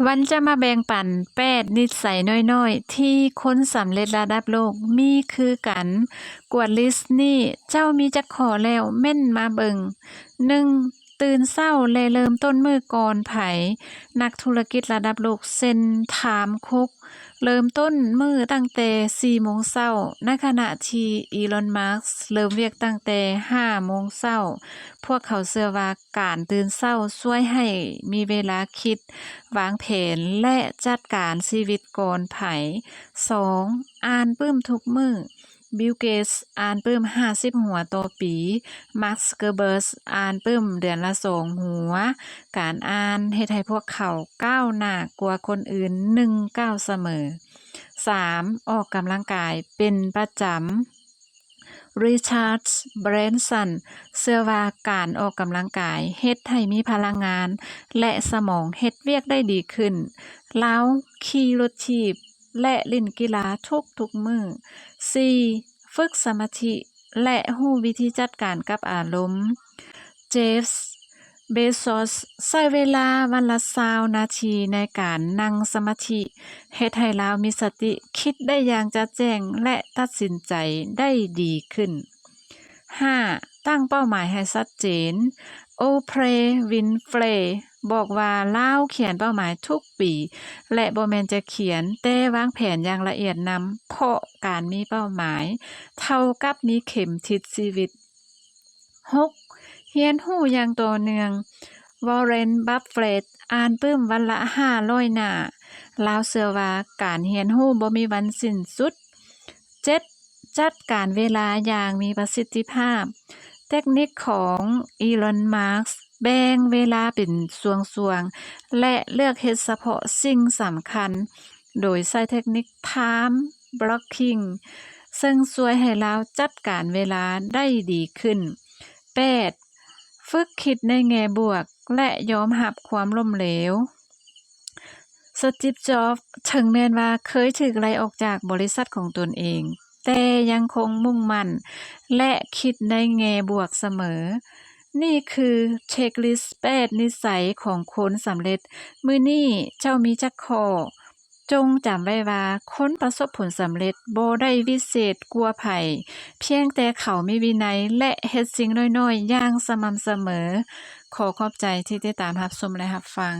ວັນຈະມາແບ່ງປັນແປດນິດໄສນ້ອຍໆ ທີ່ຄົນສຳເລັດລະດັບໂລກມີຄືກັນ. ກວດລິສນີ້ ເຈົ້າມີຈັກຂໍ້ແລ້ວ? ເມັ້ນມາເບິ່ງ. ໜຶ່ງ, ຕື່ນເຊົ້າ ແລະ ເລີ່ມຕົ້ນມື້ກ່ອນໃຜ? ນັກທຸລະກິດລະດັບໂລກເຊັ່ນ Tim Cook ເລີ່ມຕົ້ນມື້ຕັ້ງແຕ່ສີ່ໂມງເຊົ້າ, ໃນຂະນະທີ່ Elon Musk ເລີ່ມວຽກຕັ້ງແຕ່ຫ້າໂມງເຊົ້າ. ພວກເຂົາເຊື່ອວ່າການຕື່ນເຊົ້າຊ່ວຍໃຫ້ມີເວລາຄິດ, ວາງແຜນ ແລະ ຈັດການຊີວິດກ່ອນໃຜ. ສອງ, ອ່ານປຶ້ມທຸກມື້. Bill Gates ອ່ານປຶ້ມຫ້າສິບຫົວຕໍ່ປີ, Mark Zuckerberg ອ່ານປຶ້ມເດືອນລະສອງຫົວ. ການອ່ານເຮັດໃຫ້ພວກເຂົາກ້າວໜ້າກວ່າຄົນອື່ນໜຶ່ງກ້າວສະເໝີ. ສາມ, ອອກກຳລັງກາຍເປັນປະຈຳ. Richard Branson ເຊື່ອວ່າການອອກກຳລັງກາຍເຮັດໃຫ້ມີພະລັງງານ ແລະ ສະໝອງເຮັດວຽກໄດ້ດີຂຶ້ນ. ລາວຂີ່ລົດຖີບ ແລະ ຫຼິ້ນກິລາທຸກໆມື້. ສີ່, ຝຶກສະມາທິ ແລະ ຮູ້ວິທີຈັດການກັບອາລົມ. Jeff Bezos ໃຊ້ເວລາວັນລະຊາວນາທີໃນການນັ່ງສະມາທິ, ເຮັດໃຫ້ລາວມີສະຕິ, ຄິດໄດ້ຢ່າງຈະແຈ້ງ ແລະ ຕັດສິນໃຈໄດ້ດີຂຶ້ນ. ຫ້າ, ຕັ້ງເປົ້າໝາຍໃຫ້ຊັດເຈນ. Oprah Winfrey ບອກວ່າລາວຂຽນເປົ້າໝາຍທຸກປີ ແລະ ບໍ່ແມ່ນຈະຂຽນ, ແຕ່ວາງແຜນຢ່າງລະອຽດນຳ, ເພາະການມີເປົ້າໝາຍເທົ່າກັບມີເຂັມທິດຊີວິດ. ຫົກ, ຮຽນຮູ້ຢ່າງຕໍ່ເນື່ອງ. Warren Buffett ອ່ານປຶ້ມວັນລະຫ້າຮ້ອຍໜ້າ. ລາວເຊື່ອວ່າການຮຽນຮູ້ບໍ່ມີວັນສິ້ນສຸດ. ເຈັດ, ຈັດການເວລາຢ່າງມີປະສິດທິພາບ. ເຕັກນິກຂອງ Elon Musk ແບ່ງເວລາເປັນຊ່ວງໆ ແລະ ເລືອກເຮັດສະເພາະສິ່ງສຳຄັນ ໂດຍໃຊ້ເຕັກນິກ Time Blocking ເຊິ່ງຊ່ວຍໃຫ້ລາວຈັດການເວລາໄດ້ດີຂຶ້ນ. ແປດ, ຝຶກຄິດໃນແງ່ບວກ ແລະ ຍອມຮັບຄວາມລົ້ມເຫຼວ. Steve Jobs ເຖິງແມ່ນວ່າເຄີຍຖືກໄລ່ອອກຈາກບໍລິສັດຂອງຕົນເອງ, ແຕ່ຍັງຄົງມຸ່ງໝັ້ນ ແລະ ຄິດໃນແງ່ບວກສະເໝີ. ນີ້ຄືເຊັກລິສແປດນິດໄສຂອງຄົນສຳເລັດ. ມື້ນີ້ເຈົ້າມີຈັກຂໍ້? ຈົ່ງຈຳໄວ້ວ່າ ຄົນປະສົບຜົນສຳເລັດບໍ່ໄດ້ວິເສດກວ່າໃຜ, ພຽງແຕ່ເຂົາມີວິໄນ ແລະ ເຮັດສິ່ງນ້ອຍໆຢ່າງສະໝ່ຳສະເໝີ. ຂໍຂອບໃຈທີ່ຕິດຕາມຮັບຊົມ ແລະ ຮັບຟັງ.